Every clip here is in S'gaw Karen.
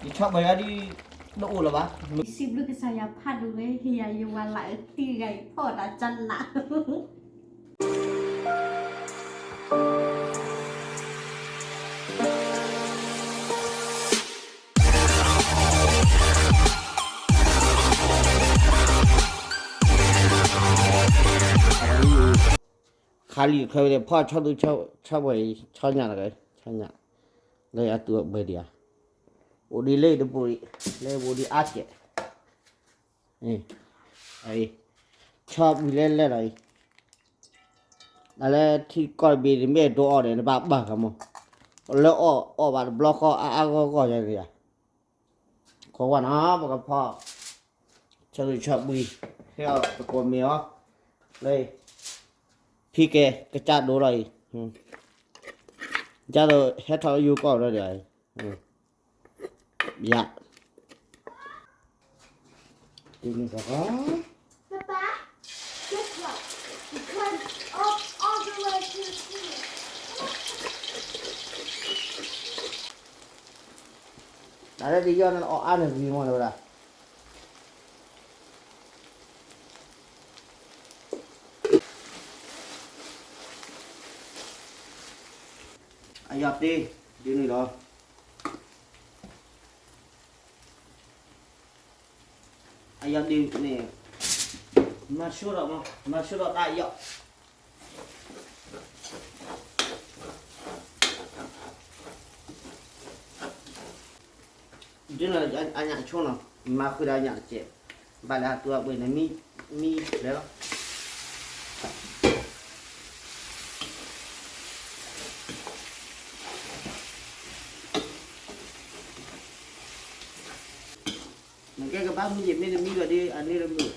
ယဆီၣ်ဘၢယၤဒ် တအိၣ်လၢၤဘၣ်. ယစံးဘျုးကစၢ်ယွၤဖးဒိၣ်ဝဲ ဟ့ၣ်ယၤယဝၤလၢအတံၢ်ဂၤအံၤဖီၣ်တၢ်ကၢနး ခါလံတခွဲဝဲဒၣ် ဖီၣ်ဆီသူဆီဘှဲအံၤ ဆီညၣ်တဂၤ ဆီညၣ် လၢအသူအဘှဲဒံးဧါ အိၣ်ဒ်လၢတပူၤအံၤ လၢပူၤဒ်အါကဲး ဆီဘှံးလဲၣ်လဲၣ်လီၤအံၤ တၢ်လၢထံကီၢ်တဘ့ၣ်န့ၣ် မ့ၢ်ဒိအီၣ်ဒီး နဘၣ်ဘၣ်ဃးမး လၢအီၣ်အီၣ်ဘၣ်တဘျီဃီအါအါဂီၢ်ဂီၢ်ယၤန့ၣ်ယၤ ခိးကွၢ်နီၤ ပကဖီၣ် ဆီသူဆီဘှံး ဟဲအီၣ်သကိးမ့ၤအီၤ လၢ ဖံကဲ ကစၢ်ဒိလီၤအံၤ ကစၢ်ဒိ ဟဲထီၣ်လၢယိၤကီၢ်ဒီး ယၤ တၢ်လၢဒ်ယီၣ်န့ၣ် အီၣ်အါန့ၣ်ဂ့ၤမးလၢဝဲဒၣ် အယီၢ်တ့ ဒ်န့ၣ်လီၤ အယီၢ်တ့န့ၣ် မၤဆိဒီးမၤ မၤဆိဒီးတၢ်အယီၢ် ဒ်န့ၣ်အညၣ်အဆိနီၤ မၤဃုာ်ဒီးအညၣ်တကဲး ဘၣ်လၢဟးတူၢ်အပှ့ၤန့ၣ် မံလဲၤလီၤ နကဲကဘၣ်မံယမ့ၢ်တမံဒီးဒ်အန့ၣ်တမုာ်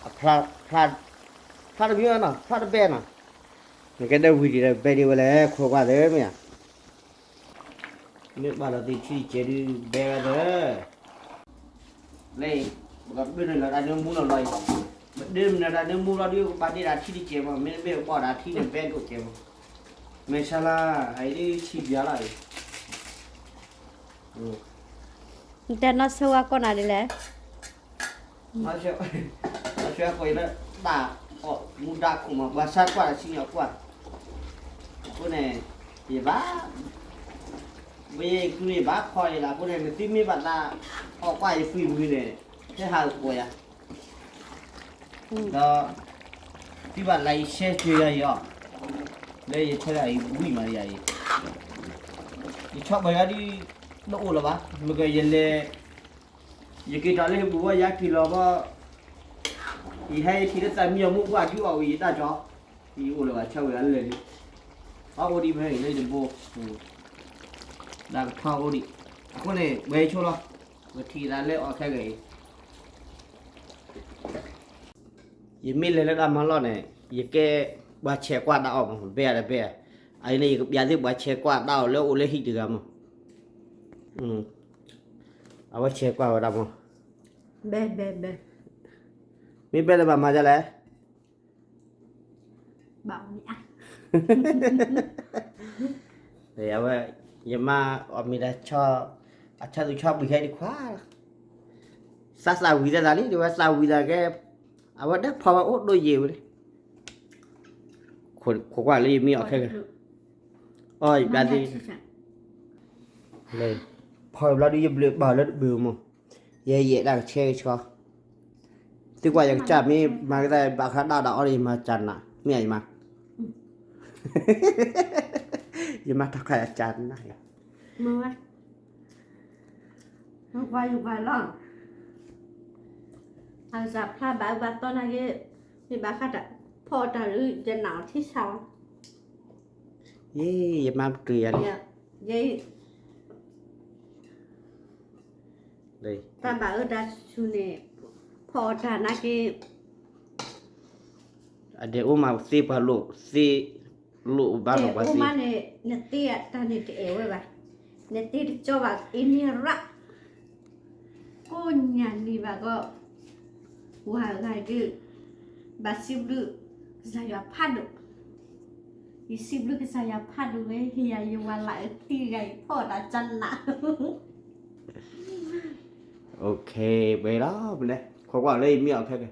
အဖျါ ဖျါ ဖျါတမံၤနီၤ ဖျါတဘဲနီၤ နကဲဒၣ်ဝံၤဒံးဒီးဘဲဒ်ဝဲလဲၣ် ခိးကွၢ်သ့မ့ၢ်ဧါ မ့ၢ်ဘၣ်လီၤသ့ၣ်ထံၣ်ကဲဒုးဘဲဝဲသ့ လၢ ပကဒုးနုာ်လီၤတၢ်နၢမူလီၤလီၤအံၤ ပဒုးနုာ်တၢ်နၢမူလီၤဒုး ကဘၣ်ဒ့တၢ်ထံတကဲးမး မ့တမ့ၢ်ပဘၣ်တၢ်ထံန့ၣ် ဘဲဒိၣ်ကဲးမး မဲာ်ဆါလၢ အအံၤဒ်ဆံးပၠးလီၤအံၤ နတဲနီၢ်ဆၢဝါကိးနၤဒ်လဲၣ် နီၢ်ဆၢ နီၢ်ဆၢကိးအံၤလၢ တၢ်အီၣ်မူဒါခိၣ်မး ပှၤဆါကွၢ်တၢ်ဆံးညီကွၢ် အဃိန့ၣ် ယဘၣ် ပယဲၢ်ကုန့ၣ်ဘၣ်ဖီၣ်အံၤလီၤ အဃိန့ၣ် နသုမ့ၢ်ဘၣ်သး အီၣ်ကွၢ်ယဃုမုၢ်န့ၣ် ဟဲဟးကိးယၤ ဒီး သုဘၣ် like share က့ၤယၤအံၤအီၤ လၢယဆၢဂၤအံၤဝံၤမးယၤအံၤ ယဆီၣ်ဘၢယၤဒ် တအိၣ်လၢၤဘၣ် မ့ၢ်ကယလဲၤ ယက့ၤထီၣ်လၢဟံၣ်ပူၤဝဲယၤက့ၤလီၤဘၣ် ယဟဲယထံၣ်လၢသးမံအီၤမူပှၢ်ဒုးအီၣ်ဝံၤယတၢ်ကီ ယအိၣ်လၢၤဘၣ် ဆၢဝဲအလၢာ်လံ အအိၣ်ဒံးဖဲအံၤလၢယတဘိ တၢ်ကထီအိၣ်ဒံး အဃိန့ၣ် ပှဲၤဆိလီၤ ပထံၣ်သးလၢအီၤခဲဂၤအံၤ ယမ့ၢ်လဲၤလၢတၢ်မၤလီၢ်န့ၣ် ယကဲပှၤဆဲးကွၢ်တၢ်အီၣ်မး ဘဲဧါတဘဲဧါ အအံၤန့ၣ် ယကပျးသ့ၣ်ပှၤဆဲးကွၢ်တၢ်အီၣ်လၢအိၣ်လၢဟံၣ်တဂၤမး အဝဲဆဲးကွၢ်ဝဲဒၣ်မး ဘဲ ဘဲ ဘဲ မ့ၢ်ဘဲလၢဘၣ်မၤဒ်လဲၣ် ဘၣ်မ့ၢ်အါ အဝဲ ယမါအီၣ်မ့ၤဒၣ် အဆီသူၣ်ဆီဘှံးခဲအံၤတခွါ သးသးဝံၤသးသးလံ တဲဝဲသးဝံၤသးကဲ အဝဲဒၣ်ဖီဝဲအိၣ်ဒိၣ်ယံာ်ဝဲလံ ခိးကွၢ်လၢယမ့ၢ်အီၣ်ခဲဂၤ အီၣ်ယဘျါသ့ လၢ ဖီဝဲဘျီဒုးယဘျုးဘၣ်လၢတဘျုးမး ယဲယဲဒၣ်ကဆဲကဆှီ သုကွၢ်ယကစၢ်မ့ၢ်မၤကသးဘၣ်ဃးဒၣ်ဒီးအီၣ်ဒီးယမၤကၢ်နး မ့ၢ်ယမၤ ယမၤထီၣ်ခါယကၢ်နး မ့ၢ်ကွၢ်ယကွၢ်လီၤ အစးဖျါဘၣ်အၢဘၣ်သီနာ်က့ မ့ၢ်ဘၣ်ဃးတၢ်ဖီအီၣ်တၢ်ဒုး ယနာ်အီၤထံဆးဝဲ ယ့ ယမါပတုာ်ယၤန့ၣ် ယ တၢ်ဘၣ်အၢတၢ်ဆူၣ်န့ၣ် ဖီအီၣ်တၢ်နာ်က့ အဒဲးအိၣ်မးသ့ပှၤလိာ်သ့ လိာ်ဘၣ်လီၤပှၤသ့ အိၣ်မးန့ၣ် နသ့တၢ်န့ၣ်တအဲၣ်ဝဲဘၣ် နသ့တကၠီဘၣ်အ့န့ၣ်ရၣ် ယၤန့ၣ်ဘၣ်ကီး, ဝၤဂၤဒုး, ဘၣ်စံးဘျုးကစၢ်ယွၤဖးဒိၣ်, ယစံးဘျုးကစၢ်ယွၤဖးဒိၣ်ဝဲ ဟ့ၣ်ယၤယဝၤလၢအသံဂၤအံၤဖီၣ်တၢ်ကၢ်နး. ပှဲၤလီၤ, မနုၤလဲၣ် ခိးကွၢ်လၢယမ့ၢ်အီၤခဲကဲ,